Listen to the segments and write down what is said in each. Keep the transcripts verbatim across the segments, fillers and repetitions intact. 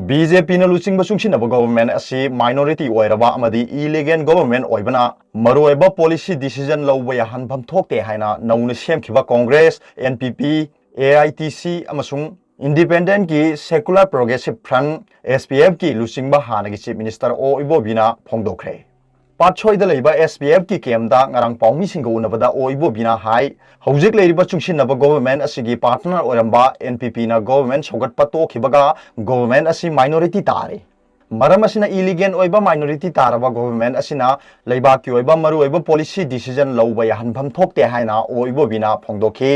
B J ꯄꯤꯅ ꯂꯨꯆꯤꯡꯕ ꯆꯨꯡꯁꯤꯟꯅꯕ government ꯑꯁꯤ minority ꯑꯣꯏꯔꯕ ꯑꯃꯗꯤ illegal government ꯑꯣꯏꯕꯅ ꯃꯔꯨꯑꯣꯏꯕ policy decision ꯂꯧꯕ ꯌꯥꯍꯟꯐꯝ ꯊꯣꯛꯇꯦ ꯍꯥꯏꯅ ꯅꯧꯅ ꯁꯦꯝꯈꯤꯕ Congress, N P P, A I T C ꯑꯃꯁꯨꯡ Independent ꯀꯤ Secular Progressive Front, S P F ꯀꯤ ꯂꯨꯆꯤꯡꯕ ꯍꯥꯟꯅꯒꯤ Chief Minister ꯑꯣ ꯏꯕꯣꯕꯤꯅ ꯐꯣꯡꯗꯣꯛꯈ꯭ꯔꯦ꯫ ꯄꯥꯠꯁꯣꯏꯗ ꯂꯩꯕ S P F ꯀꯤ camp ꯇ ꯉꯔꯥꯡ ꯄꯥꯎꯃꯤꯁꯤꯡꯒ ꯎꯅꯕꯗ ꯑꯣ ꯏꯕꯣꯕꯤꯅ ꯍꯥꯏ, ꯍꯧꯖꯤꯛ ꯂꯩꯔꯤꯕ ꯆꯨꯡꯁꯤꯟꯅꯕ government ꯑꯁꯤꯒꯤ partner ꯑꯣꯏꯔꯝꯕ N P P ꯅ government ꯁꯧꯒꯠꯄ ꯇꯣꯛꯈꯤꯕꯒ government ꯑꯁꯤ minority ꯇꯥꯔꯦ꯫ ꯃꯔꯝ ꯑꯁꯤꯅ illegal ꯑꯣꯏꯕ minority ꯇꯥꯔꯕ government ꯑꯁꯤꯅ ꯂꯩꯕꯥꯛꯀꯤ ꯑꯣꯏꯕ ꯃꯔꯨꯑꯣꯏꯕ policy decision ꯂꯧꯕ ꯌꯥꯍꯟꯐꯝ ꯊꯣꯛꯇꯦ ꯍꯥꯏꯅ ꯑꯣ ꯏꯕꯣꯕꯤꯅ ꯐꯣꯡꯗꯣꯛꯈꯤ꯫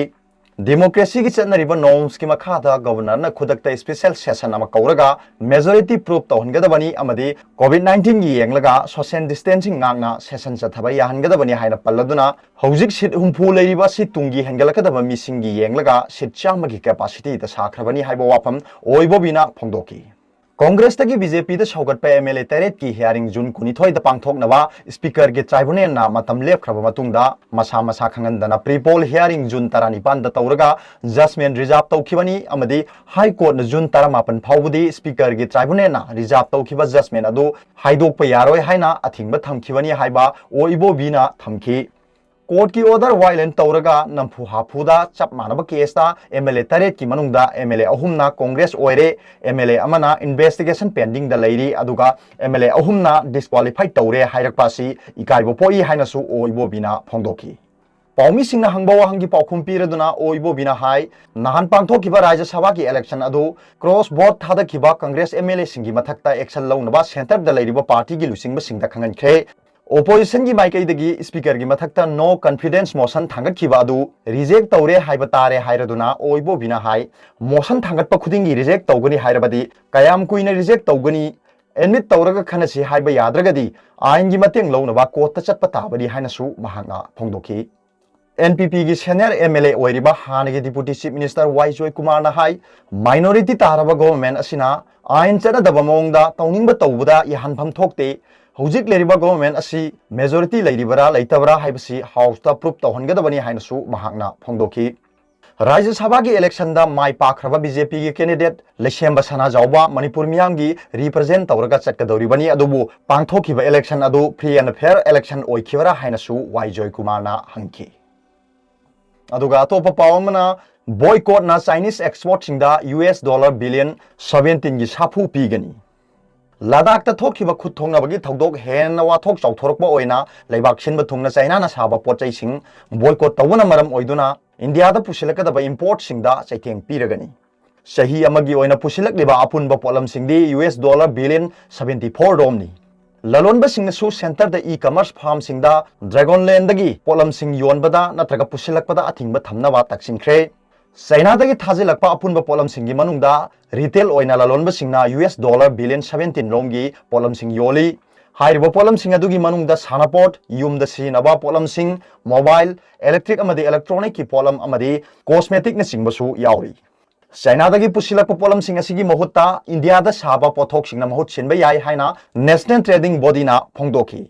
Democracy ꯒꯤ ꯆꯠꯅꯔꯤꯕ norms ꯀꯤ ꯃꯈꯥꯗ governor ꯅ ꯈꯨꯗꯛꯇ special session ꯑꯃ ꯀꯧꯔꯒ majority prove ꯇꯧꯍꯟꯒꯗꯕꯅꯤ ꯑꯃꯗꯤ COVID nineteen ꯒꯤ ꯌꯦꯡꯂꯒ social distancing ꯉꯥꯛꯅ session ꯆꯠꯊꯕ ꯌꯥꯍꯟꯒꯗꯕꯅꯤ ꯍꯥꯏꯅ ꯄꯜꯂꯗꯨꯅ, ꯍꯧꯖꯤꯛ seat ꯍꯨꯝꯐꯨ ꯂꯩꯔꯤꯕ ꯑꯁꯤ ꯇꯨꯡꯒꯤ ꯍꯦꯟꯒꯠꯂꯛꯀꯗꯕ ꯃꯤꯁꯤꯡꯒꯤ ꯌꯦꯡꯂꯒ seat ꯆꯥꯝꯃꯒꯤ capacity ꯗ ꯁꯥꯈ꯭ꯔꯕꯅꯤ ꯍꯥꯏꯕ ꯋꯥꯐꯝ ꯑꯣ ꯏꯕꯣꯕꯤꯅ ꯐꯣꯡꯗꯣꯛꯈꯤ꯫ Congress ꯇꯒꯤ B J P the ꯁꯧꯒꯠꯄ M L A ꯇꯔꯦꯠꯀꯤ hearing June ꯀꯨꯟꯅꯤꯊꯣꯏꯗ ꯄꯥꯡꯊꯣꯛꯅꯕ Speaker ꯒꯤ tribunal ꯅ ꯃꯇꯝ ꯂꯦꯞꯈ꯭ꯔꯕ ꯃꯇꯨꯡꯗ, ꯃꯁꯥ ꯃꯁꯥ ꯈꯪꯍꯟꯗꯅ pre-poll hearing June ꯇꯔꯥꯅꯤꯄꯥꯟꯗ ꯇꯧꯔꯒ judgment reserve ꯇꯧꯈꯤꯕꯅꯤ ꯑꯃꯗꯤ High Court ꯅ June ꯇꯔꯥꯃꯥꯄꯟ ꯐꯥꯎꯕꯗꯤ Speaker ꯒꯤ tribunal ꯅ reserve ꯇꯧꯈꯤꯕ judgment ꯑꯗꯨ ꯍꯥꯏꯗꯣꯛꯄ ꯌꯥꯔꯣꯏ ꯍꯥꯏꯅ ꯑꯊꯤꯡꯕ ꯊꯝꯈꯤꯕꯅꯤ ꯍꯥꯏꯕ ꯑꯣ ꯏꯕꯣꯕꯤꯅ ꯊꯝꯈꯤ꯫ Court ꯀꯤ order violate ꯇꯧꯔꯒ ꯅꯝꯐꯨ ꯍꯥꯐꯨꯗ ꯆꯞ ꯃꯥꯟꯅꯕ case ꯇ M L A ꯇꯔꯦꯠꯀꯤ ꯃꯅꯨꯡꯗ M L A ꯑꯍꯨꯝꯅ Congress ꯑꯣꯏꯔꯦ, M L A ꯑꯃꯅ investigation pending ꯗ ꯂꯩꯔꯤ, ꯑꯗꯨꯒ M L A ꯑꯍꯨꯝꯅ disqualify ꯇꯧꯔꯦ ꯍꯥꯏꯔꯛꯄ ꯑꯁꯤ ꯏꯀꯥꯏꯕ ꯄꯣꯛꯏ ꯍꯥꯏꯅꯁꯨ ꯑꯣ ꯏꯕꯣꯕꯤꯅ ꯐꯣꯡꯗꯣꯛꯈꯤ꯫ ꯄꯥꯎꯃꯤꯁꯤꯡꯅ ꯍꯪꯕ ꯋꯥꯍꯪꯒꯤ ꯄꯥꯎꯈꯨꯝ ꯄꯤꯔꯗꯨꯅ ꯑꯣ ꯏꯕꯣꯕꯤꯅ ꯍꯥꯏ, ꯅꯍꯥꯟ ꯄꯥꯡꯊꯣꯛꯈꯤꯕ ꯔꯥꯖ꯭ꯌ ꯁꯚꯥꯒꯤ election ꯑꯗꯨ cross vote ꯊꯥꯗꯈꯤꯕ Congress M L A ꯁꯤꯡꯒꯤ ꯃꯊꯛꯇ action ꯂꯧꯅꯕ centre ꯗ ꯂꯩꯔꯤꯕ party ꯒꯤ ꯂꯨꯆꯤꯡꯕꯁꯤꯡꯗ ꯈꯪꯍꯟꯈ꯭ꯔꯦ꯫ Opposition ꯒꯤ ꯃꯥꯏꯀꯩꯗꯒꯤ Speaker ꯒꯤ ꯃꯊꯛꯇ no confidence motion ꯊꯥꯡꯒꯠꯈꯤꯕ ꯑꯗꯨ reject ꯇꯧꯔꯦ ꯍꯥꯏꯕ ꯇꯥꯔꯦ ꯍꯥꯏꯔꯗꯨꯅ ꯑꯣ ꯏꯕꯣꯕꯤꯅ ꯍꯥꯏ, motion ꯊꯥꯡꯒꯠꯄ ꯈꯨꯗꯤꯡꯒꯤ reject ꯇꯧꯒꯅꯤ ꯍꯥꯏꯔꯕꯗꯤ ꯀꯌꯥꯝ ꯀꯨꯏꯅ reject ꯇꯧꯒꯅꯤ? Admit ꯇꯧꯔꯒ ꯈꯟꯅꯁꯤ ꯍꯥꯏꯕ ꯌꯥꯗ꯭ꯔꯒꯗꯤ ꯑꯥꯏꯟꯒꯤ ꯃꯇꯦꯡ ꯂꯧꯅꯕ court ꯇ ꯆꯠꯄ ꯇꯥꯕꯅꯤ ꯍꯥꯏꯅꯁꯨ ꯃꯍꯥꯛꯅ ꯐꯣꯡꯗꯣꯛꯈꯤ꯫ N P P ꯒꯤ senior M L A ꯑꯣꯏꯔꯤꯕ ꯍꯥꯟꯅꯒꯤ Deputy Chief Minister ꯋꯥꯏ ꯖꯣꯏꯀꯨꯃꯥꯔꯅ ꯍꯥꯏ, minority ꯇꯥꯔꯕ government ꯑꯁꯤꯅ ꯑꯥꯏꯟ ꯆꯠꯅꯗꯕ ꯃꯑꯣꯡꯗ ꯇꯧꯅꯤꯡꯕ ꯇꯧꯕꯗ ꯌꯥꯍꯟꯐꯝ ꯊꯣꯛꯇꯦ꯫ ꯍꯧꯖꯤꯛ ꯂꯩꯔꯤꯕ government ꯑꯁꯤ majority ꯂꯩꯔꯤꯕꯔꯥ ꯂꯩꯇꯕꯔꯥ ꯍꯥꯏꯕꯁꯤ House ꯇ prove ꯇꯧꯍꯟꯒꯗꯕꯅꯤ ꯍꯥꯏꯅꯁꯨ ꯃꯍꯥꯛꯅ ꯐꯣꯡꯗꯣꯛꯈꯤ꯫ ꯔꯥꯖ꯭ꯌ ꯁꯚꯥꯒꯤ ꯏꯂꯦꯛꯁꯟꯗ ꯃꯥꯏ ꯄꯥꯛꯈ꯭ꯔꯕ ꯕꯤ ꯖꯦ ꯄꯤꯒꯤ ꯀꯦꯟꯗꯤꯗꯦꯠ ꯂꯩꯁꯦꯝꯕ ꯁꯅꯥꯖꯥꯎꯕ ꯃꯅꯤꯄꯨꯔ ꯃꯤꯌꯥꯝꯒꯤ ꯔꯤꯄ꯭ꯔꯖꯦꯟ ꯇꯧꯔꯒ ꯆꯠꯀꯗꯧꯔꯤꯕꯅꯤ, ꯑꯗꯨꯕꯨ ꯄꯥꯡꯊꯣꯛꯈꯤꯕ ꯏꯂꯦꯛꯁꯟ ꯑꯗꯨ ꯐ꯭ꯔꯤ ꯑꯦꯟ ꯐꯤꯌꯔ ꯏꯂꯦꯛꯁꯟ ꯑꯣꯏꯈꯤꯕꯔꯥ ꯍꯥꯏꯅꯁꯨ ꯋꯥꯏ ꯖꯣꯏꯀꯨꯃꯥꯔꯅ ꯍꯪꯈꯤ꯫ ꯑꯗꯨꯒ ꯑꯇꯣꯞꯄ ꯄꯥꯎ ꯑꯃꯅ, ꯕꯣꯏꯀꯣꯠꯅ ꯆꯥꯏꯅꯤꯁ ꯑꯦꯛꯁꯄꯣꯔꯠꯁꯤꯡꯗ ꯌꯨ ꯑꯦꯁ ꯗꯣꯂꯔ ꯕꯤꯂꯤꯌꯟ ꯁꯚꯦꯟꯇꯤꯟꯒꯤ ꯁꯥꯐꯨ ꯄꯤꯒꯅꯤ꯫ ꯂꯗꯥꯈꯇ ꯊꯣꯛꯈꯤꯕ ꯈꯨꯠ ꯊꯣꯛꯅꯕꯒꯤ ꯊꯧꯗꯣꯛ ꯍꯦꯟꯅ ꯋꯥꯊꯣꯛ ꯆꯥꯎꯊꯣꯔꯛꯄ ꯑꯣꯏꯅ ꯂꯩꯕꯥꯛ ꯁꯤꯟꯕ ꯊꯨꯡꯅ ꯆꯥꯏꯅꯥꯅ ꯁꯥꯕ ꯄꯣꯠ ꯆꯩꯁꯤꯡ ꯕꯣꯏꯀꯣꯠ ꯇꯧꯕꯅ ꯃꯔꯝ ꯑꯣꯏꯗꯨꯅ ꯏꯟꯗꯤꯌꯥꯗ ꯄꯨꯁꯤꯜꯂꯛꯀꯗꯕ ꯏꯝꯄꯣꯔꯠꯁꯤꯡꯗ ꯆꯩꯊꯦꯡ ꯄꯤꯔꯒꯅꯤ꯫ ꯆꯍꯤ ꯑꯃꯒꯤ ꯑꯣꯏꯅ ꯄꯨꯁꯤꯜꯂꯛꯂꯤꯕ ꯑꯄꯨꯟꯕ ꯄꯣꯠꯂꯝꯁꯤꯡꯗꯤ U S dollar billion seventy four ꯔꯣꯝꯅꯤ꯫ ꯂꯂꯣꯟꯕꯁꯤꯡꯅꯁꯨ ꯁꯦꯟꯇꯔꯗ ꯏ ꯀꯃꯔꯁ ꯐꯥꯔꯝꯁꯤꯡꯗ ꯗ꯭ꯔꯦꯒꯣꯟꯂꯦꯟꯗꯒꯤ ꯄꯣꯠꯂꯝꯁꯤꯡ ꯌꯣꯟꯕꯗ ꯅꯠꯇ꯭ꯔꯒ ꯄꯨꯁꯤꯜꯂꯛꯄꯗ ꯑꯊꯤꯡꯕ ꯊꯝꯅꯕ ꯇꯛꯁꯤꯟꯈ꯭ꯔꯦ꯫ ꯆꯥꯏꯅꯥꯗꯒꯤ ꯊꯥꯖꯤꯜꯂꯛꯄ ꯑꯄꯨꯟꯕ ꯄꯣꯠꯂꯝꯁꯤꯡꯒꯤ ꯃꯅꯨꯡꯗ ꯔꯤꯇꯦꯜ ꯑꯣꯏꯅ ꯂꯂꯣꯟꯕꯁꯤꯡꯅ ꯌꯨ ꯑꯦꯁ ꯗꯣꯂꯔ ꯕꯤꯂꯤꯌꯟ ꯁꯚꯦꯟꯇꯤꯟ ꯔꯣꯝꯒꯤ ꯄꯣꯠꯂꯝꯁꯤꯡ ꯌꯣꯜꯂꯤ꯫ ꯍꯥꯏꯔꯤꯕ ꯄꯣꯠꯂꯝꯁꯤꯡ ꯑꯗꯨꯒꯤ ꯃꯅꯨꯡꯗ ꯁꯥꯟꯅꯄꯣꯠ, ꯌꯨꯝꯗ ꯁꯤꯖꯤꯟꯅꯕ ꯄꯣꯠꯂꯝꯁꯤꯡ, ꯃꯣꯕꯥꯏꯜ, ꯏꯂꯦꯛꯇ꯭ꯔꯤꯛ ꯑꯃꯗꯤ ꯏꯂꯦꯛꯇ꯭ꯔꯣꯅꯤꯛꯀꯤ ꯄꯣꯠꯂꯝ ꯑꯃꯗꯤ ꯀꯣꯁꯃꯦꯇꯤꯛꯅꯆꯤꯡꯕꯁꯨ ꯌꯥꯎꯔꯤ꯫ ꯆꯥꯏꯅꯥꯗꯒꯤ ꯄꯨꯁꯤꯜꯂꯛꯄ ꯄꯣꯠꯂꯝꯁꯤꯡ ꯑꯁꯤꯒꯤ ꯃꯍꯨꯠꯇ ꯏꯟꯗꯤꯌꯥꯗ ꯁꯥꯕ ꯄꯣꯠꯊꯣꯛꯁꯤꯡꯅ ꯃꯍꯨꯠ ꯁꯤꯟꯕ ꯌꯥꯏ ꯍꯥꯏꯅ ꯅꯦꯁꯅꯦꯜ ꯇ꯭ꯔꯦꯗꯤꯡ ꯕꯣꯗꯤꯅ ꯐꯣꯡꯗꯣꯛꯈꯤ꯫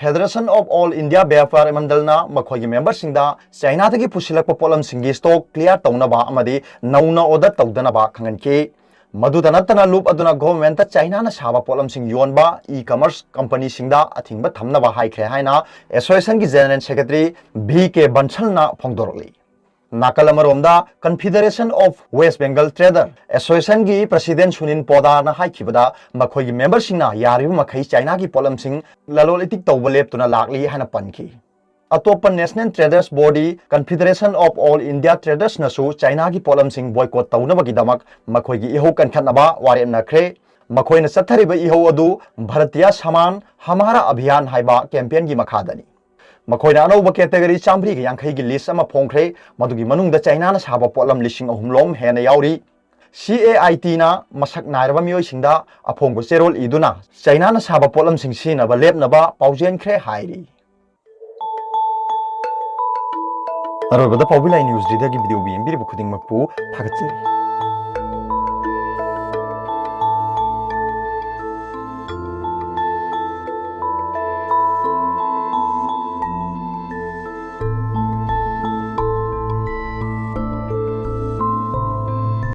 Federation of All India Vyapar Mandalꯅ ꯃꯈꯣꯏꯒꯤ ꯃꯦꯝꯕꯔꯁꯤꯡꯗ ꯆꯥꯏꯅꯥꯗꯒꯤ ꯄꯨꯁꯤꯜꯂꯛꯄ ꯄꯣꯠꯂꯝꯁꯤꯡꯒꯤ ꯁ꯭ꯇꯣꯛ ꯀ꯭ꯂꯤꯌꯥꯔ ꯇꯧꯅꯕ ꯑꯃꯗꯤ ꯅꯧꯅ ꯑꯣꯔꯗꯔ ꯇꯧꯗꯅꯕ ꯈꯪꯍꯟꯈꯤ꯫ ꯃꯗꯨꯗ ꯅꯠꯇꯅ, ꯂꯨꯞ ꯑꯗꯨꯅ ꯒꯣꯚꯔꯟꯃꯦꯟꯠꯇ ꯆꯥꯏꯅꯥꯅ ꯁꯥꯕ ꯄꯣꯠꯂꯝꯁꯤꯡ ꯌꯣꯟꯕ ꯏ ꯀꯃꯔꯁ ꯀꯝꯄꯅꯤꯁꯤꯡꯗ ꯑꯊꯤꯡꯕ ꯊꯝꯅꯕ ꯍꯥꯏꯈ꯭ꯔꯦ ꯍꯥꯏꯅ ꯑꯦꯁꯣꯁꯤꯌꯦꯁꯟꯒꯤ ꯖꯦꯅꯔꯦꯜ ꯁꯦꯀ꯭ꯔꯦꯇꯔꯤ ꯚꯤ ꯀꯦ ꯕꯟꯁꯜꯅ ꯐꯣꯡꯗꯣꯔꯛꯂꯤ꯫ ꯅꯥꯀꯜ ꯑꯃꯔꯣꯝꯗ, Confederation of West Bengal Trader Associationꯒꯤ ꯄ꯭ꯔꯁꯤꯗꯦꯟꯠ ꯁꯨꯅꯤꯜ ꯄꯣꯗꯥꯔꯅ ꯍꯥꯏꯈꯤꯕꯗ, ꯃꯈꯣꯏꯒꯤ ꯃꯦꯝꯕꯔꯁꯤꯡꯅ ꯌꯥꯔꯤꯕ ꯃꯈꯩ ꯆꯥꯏꯅꯥꯒꯤ ꯄꯣꯠꯂꯝꯁꯤꯡ ꯂꯂꯣꯟ ꯏꯇꯤꯛ ꯇꯧꯕ ꯂꯦꯞꯇꯨꯅ ꯂꯥꯛꯂꯤ ꯍꯥꯏꯅ ꯄꯟꯈꯤ꯫ ꯑꯇꯣꯞꯄ national traders body Confederation of All India Tradersꯅꯁꯨ ꯆꯥꯏꯅꯥꯒꯤ ꯄꯣꯠꯂꯝꯁꯤꯡ ꯕꯣꯏꯀꯣꯠ ꯇꯧꯅꯕꯒꯤꯗꯃꯛ ꯃꯈꯣꯏꯒꯤ ꯏꯍꯧ ꯀꯟꯈꯠꯅꯕ ꯋꯥꯔꯦꯞꯅꯈ꯭ꯔꯦ꯫ ꯃꯈꯣꯏꯅ ꯆꯠꯊꯔꯤꯕ ꯏꯍꯧ ꯑꯗꯨ ꯚꯥꯔꯇꯤꯌꯥ ꯁꯥꯃꯥꯟ ꯍꯃꯥꯔꯥ ꯑꯚꯤꯌꯥꯟ ꯍꯥꯏꯕ ꯀꯦꯝꯄꯦꯟꯒꯤ ꯃꯈꯥꯗꯅꯤ꯫ ꯃꯈꯣꯏꯅ ꯑꯅꯧꯕ ꯀꯦꯇꯦꯒꯣꯔꯤ ꯆꯥꯃꯔꯤꯒ ꯌꯥꯡꯈꯩꯒꯤ ꯂꯤꯁ ꯑꯃ ꯐꯣꯡꯈ꯭ꯔꯦ, ꯃꯗꯨꯒꯤ ꯃꯅꯨꯡꯗ ꯆꯥꯏꯅꯥꯅ ꯁꯥꯕ ꯄꯣꯠꯂꯝ ꯂꯤꯁꯤꯡ ꯑꯍꯨꯝ ꯂꯣꯝ ꯍꯦꯟꯅ ꯌꯥꯎꯔꯤ꯫ ꯁꯤ ꯑꯦ ꯑꯥꯏ ꯇꯤꯅ ꯃꯁꯛ ꯅꯥꯏꯔꯕ ꯃꯤꯑꯣꯏꯁꯤꯡꯗ ꯑꯐꯣꯡꯕ ꯆꯦꯔꯣꯜ ꯏꯗꯨꯅ ꯆꯥꯏꯅꯥꯅ ꯁꯥꯕ ꯄꯣꯠꯂꯝꯁꯤꯡ ꯁꯤꯖꯤꯟꯅꯕ ꯂꯦꯞꯅꯕ ꯄꯥꯎꯖꯦꯟꯈ꯭ꯔꯦ ꯍꯥꯏꯔꯤ꯫ ꯑꯔꯣꯏꯕꯗ ꯄꯥꯎꯕꯤ ꯂꯥꯏ ꯅ꯭ꯌꯨꯁ ꯗꯦꯗꯒꯤ ꯚꯤꯗꯤꯑꯣꯕꯨ ꯌꯦꯡꯕꯤꯔꯤꯕ ꯈꯨꯗꯤꯡꯃꯛꯄꯨ ꯊꯥꯒꯠꯆꯔꯤ꯫